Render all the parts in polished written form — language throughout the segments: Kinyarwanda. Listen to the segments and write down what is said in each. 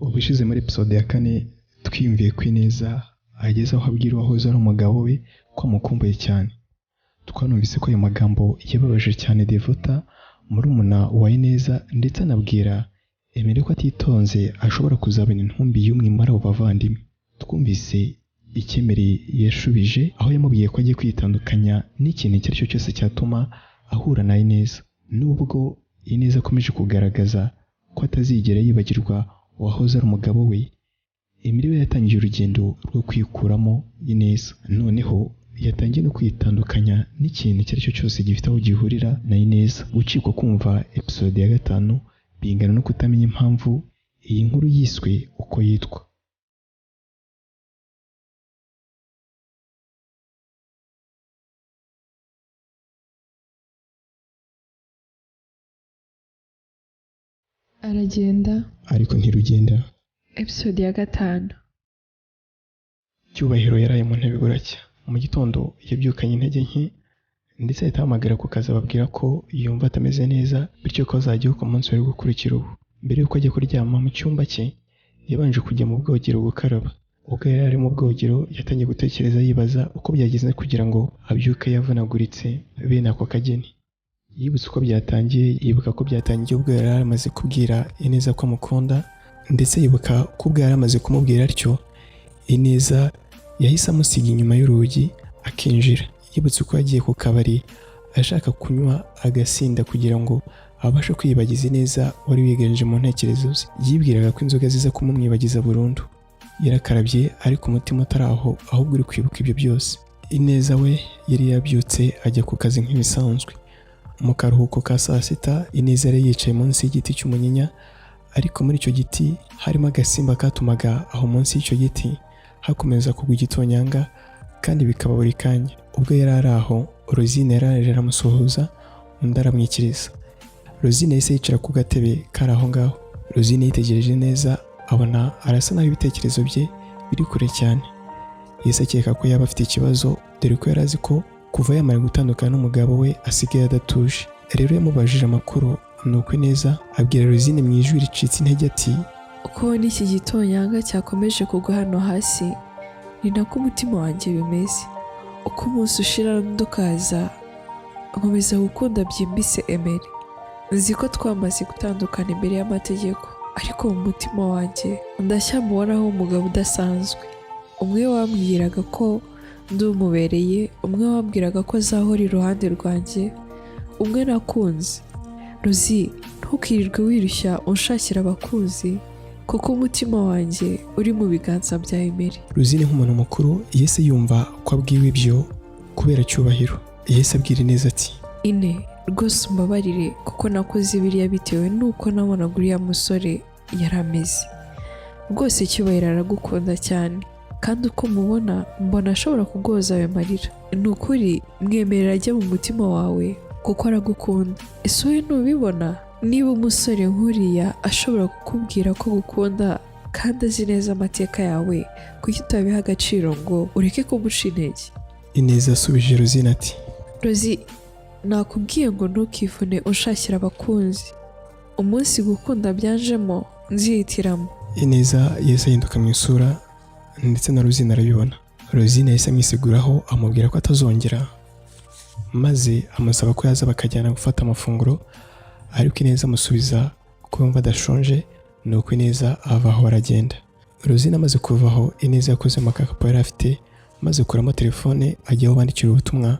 Ubushize muri episode ya 4 twiyumviye ko Ineza ageze aho abwira uwahoze ari umugabo we ko amukumbuye cyane. Twanumvise ko ayo magambo yababaje cyane Devota, murumuna wa Ineza, ndetse anabwira Emile ko atitonze ashobora kuzabona intumbi y'umwe muri abo bavandimwe. Twumvise icyo Emile yashubije aho yamubwiye ko agiye kwitandukanya n'ikintu icyo ari cyo cyose cyatuma ahura na Ineza. Nubwo Ineza akomeje kugaragaza ko atazigera yibagirwa uwahoze ari umugabo we, Emile we yatangiye urugendo rwo kwikuramo Ineza. Noneho yatangiye no kwitandukanya n'ikintu icyo ari cyo cyose gifite aho gihurira na Ineza. Gucikwa kumva episode ya 5 bingana no kutamenya impamvu iyi nkuru yiswe uko yitwa. Aragenda. Ariko ntirugenda. Episode ya 5. Cyubahiro yaraye mu ntebe buracya. Mu gitondo yabyukanye intege nke ndetse ahita ahamagara ku kazi ababwira ko yumva atameze neza, bityo ko azajyaho ku munsi wari gukurikira ubu. Mbere y'uko ajya kuryama mu cyumba cye, yabanje kujya mu bwogero gukaraba. Ubwo yari ari mu bwogero yatangiye gutekereza yibaza uko byagenze kugira ngo abyuke yavunaguritse bene ako kageni. Yibutse uko byatangiye, yibuka ko byatangiye ubwo yari amaze kubwira Ineza ko amukunda, ndetse yibuka ko ubwo yari amaze kumubwira atyo, Ineza yahise amusiga inyuma y'urugi akinjira. Yibutse uko yagiye ku kabari ashaka kunywa agasinda kugira ngo abashe kwiyibagiza Ineza wari wiganje mu ntekerezo ze. Yibwiraga ko inzoga ziza kumumwibagiza burundu. Yarakarabye ariko umutima utari aho, ahubwo uri kwibuka ibyo byose. Ineza we yari yabyutse ajya ku kazi nk'ibisanzwe. Mu karuhuko ka saa sita, Ineza yari yicaye munsi y'igiti cy'umunyinya, ariko muri icyo giti harimo agasimba katumaga aho munsi y'icyo giti hakomeza kugwa igitonyanga kandi bikaba buri kanya. Ubwo yari ari aho, Rosine yaraje aramusuhuza, undi aramwikiriza. Rosine yahise yicara ku gatebe kari aho ngaho. Rosine yitegereje neza abona arasa naho ibitekerezo bye biri kure cyane. Yahise akeka ko yaba afite ikibazo, dore ko yari azi ko kuva yamara gutandukana n'umugabo we asigaye adatuje. Rero yamubajije amakuru, nuko Ineza abwira Rosine mu ijwi ricitse intege ati: Uko n'iki gitonyanga cyakomeje kugwa hano hasi, ni nako umutima wanjye bimeze. Uko umunsi ushira undi ukaza, nkomeza gukunda byimbitse Emile. Nzi ko twamaze gutandukana imbere y'amategeko, ariko mu mutima wanjye ndacyamubonaho umugabo udasanzwe. Umwe wambwiraga ko ndumubereye, umwe wambwiraga ko azahora iruhande rwanjye, umwe nakunze. Rozi, ntukirirwe wirushya unshakira abakunzi, kuko umutima wanjye uri mu biganza bya Emile. Rosine nk'umuntu mukuru yahise yumva ko abwiwe ibyo kubera Cyubahiro. Yahise abwira Ineza ati: Ine, rwose umbabarire kuko nakoze biriya bitewe n'uko nabonaga uriya musore yari ameze. Rwose Cyubahiro aragukunda cyane, kandi uko mubona mbona ashobora kuguhoza ayo marira. Ni ukuri mwemerera ajye mu mutima wawe kuko aragukunda. Ese wowe ntubibona? Niba umusore nk'uriya ashobora kukubwira ko agukunda kandi azi neza amateka yawe, kuki utabiha agaciro ngo ureke kumuca intege? Ineza yasubije Rosine ati: Rozi, nakubwiye ngo ntukivune unshakira abakunzi. Umunsi gukunda byanjemo nzihitiramo. Ineza yahise ahinduka mu isura ndetse na Rosine arabibona. Rosine yahise amwisiguraho amubwira ko atazongera, maze amusaba ko yaza bakajyana gufata amafunguro, ariko Ineza amusubiza ko yumva adashonje, nuko Ineza ava aho aragenda. Rosine amaze kuva aho, Ineza yakoze mu gakapu yari afite maze akuramo telefone ajya aho bandikira ubutumwa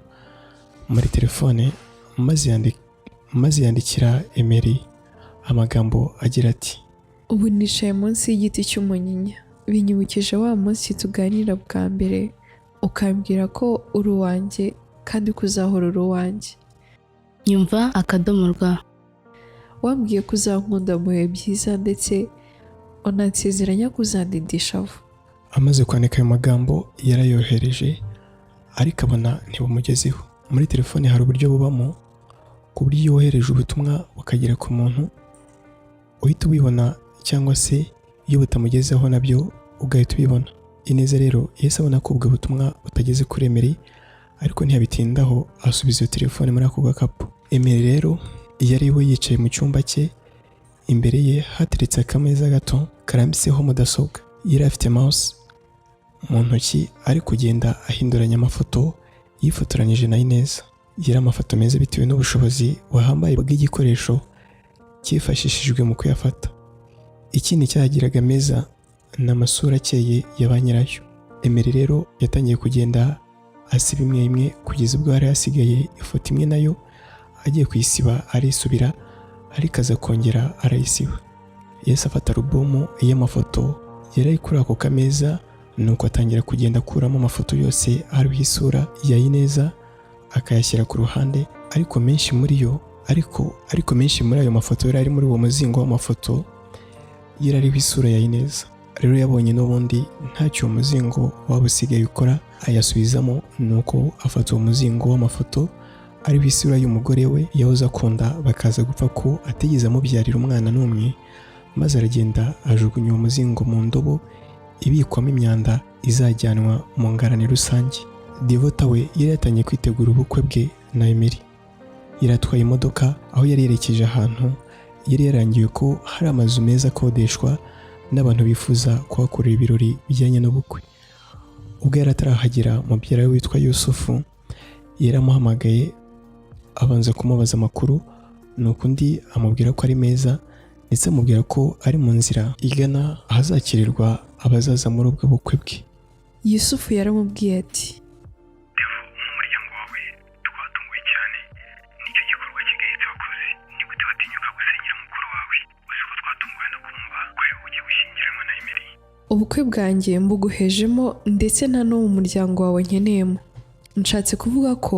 muri telefone, maze yandikira Emily amagambo agira ati: Ubu nicaye munsi y'igiti cy'umunyinya, binyibukije wa munsi tuganira bwa mbere, ukambwira ko uri uwanjye kandi ko uzahora uri uwanjye. Nyumva akadomo rwa. Wambwiye ko uzankunda mu bihe byiza ndetse unansezeranya kuzandindisha vuba. Amaze kwandika ayo magambo yarayohereje, ariko abona ntibumugezeho. Muri telefone hari uburyo bubamo ku buryo iyo wohereje ubutumwa bukagera ku muntu uhita ubibona, cyangwa se iyo butamugezeho nabyo ugahita ubibona. Ineza rero yahise abona ko ubwo butumwa butageze kuri Emily, ariko ntiyabitindaho asubiza iyo telefone muri ako gakapu. Emily rero yari we yicaye mu cyumba cye, Imbere ye hateretse akameza gato karambitseho mudasobwa. Yari afite mouse mu ntoki, ari kugenda ahinduranya amafoto yifotoranyije na Ineza. Yari amafoto meza bitewe n'ubushobozi buhambaye bw'igikoresho cyifashishijwe mu kuyafata. Ikindi cyayagiraga meza ni amasura akeye ya ba nyirayo. Emery rero yatangiye kugenda asiba imwe imwe, kugeza ubwo hari hasigaye ifoto imwe, nayo agiye kuyisiba arisubira, ariko aza kongera arayisiba. Yahise afata alubumu y'amafoto yari ari kuri ako kameza, nuko atangira kugenda akuramo amafoto yose ariho isura ya Ineza, akayashyira ku ruhande. Ariko menshi muri ayo mafoto yari ari muri uwo muzingo w'amafoto yari ariho isura ya Ineza. Rero yabonye n'ubundi ntacyo uwo muzingo waba usigaye ukora, ayasubizamo, nuko afata uwo muzingo w'amafoto ariho isura y'umugore we yahoze akunda, bakaza gupfa ko atigeze amubyarira umwana n'umwe, maze aragenda ajugunya uwo muzingo mu ndobo ibikwamo imyanda izajyanwa mu ngarani rusange. Devota we yari yatangiye kwitegura ubukwe bwe na Emery. Yari atwaye imodoka aho yari yerekeje ahantu yari yarangiwe ko hari amazu meza akodeshwa n'abantu bifuza kuhakorera ibirori bijyanye n'ubukwe. Ubwo yari atarahagera, mubyara we witwa Yusufu yaramuhamagaye, abanza kumubaza amakuru, nuko undi amubwira ko ari meza, ndetse amubwira ko ari mu nzira igana ahazakirirwa abazaza muri ubwo bukwe bwe. Yusufu yaramubwiye ati: "Nk'umuryango wawe twatunguwe cyane n'icyo gikorwa kigayitse wakoze. Ni gute watinyuka gusenyera mukuru wawe? Uzi ko twatunguwe no kumva ko ari wowe ugiye gushyingiranwa na Emery?" "Ubukwe bwanjye mbuguhejemo, ndetse nta no mu muryango wawe nkeneyemo. Nshatse kuvuga ko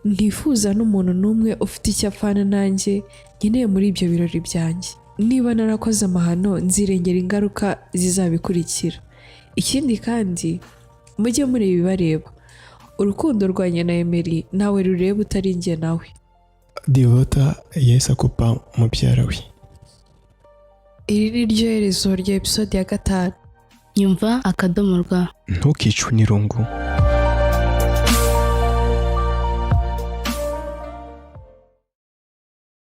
ntifuza n'umuntu n'umwe ufite icyo apfana nanjye nkeneye muri ibyo birori byanjye. Niba narakoze amahano, nzirengera ingaruka zizabikurikira. Ikindi kandi, mujye mureba ibibareba. Urukundo rwanjye na Emery nawe rureba utari njye nawe." Devota yahise akupa mubyara we. Iri ni ryo herezo rya episode ya 5. Nyumva akadomo rwa. Ntukicwe n'irungu.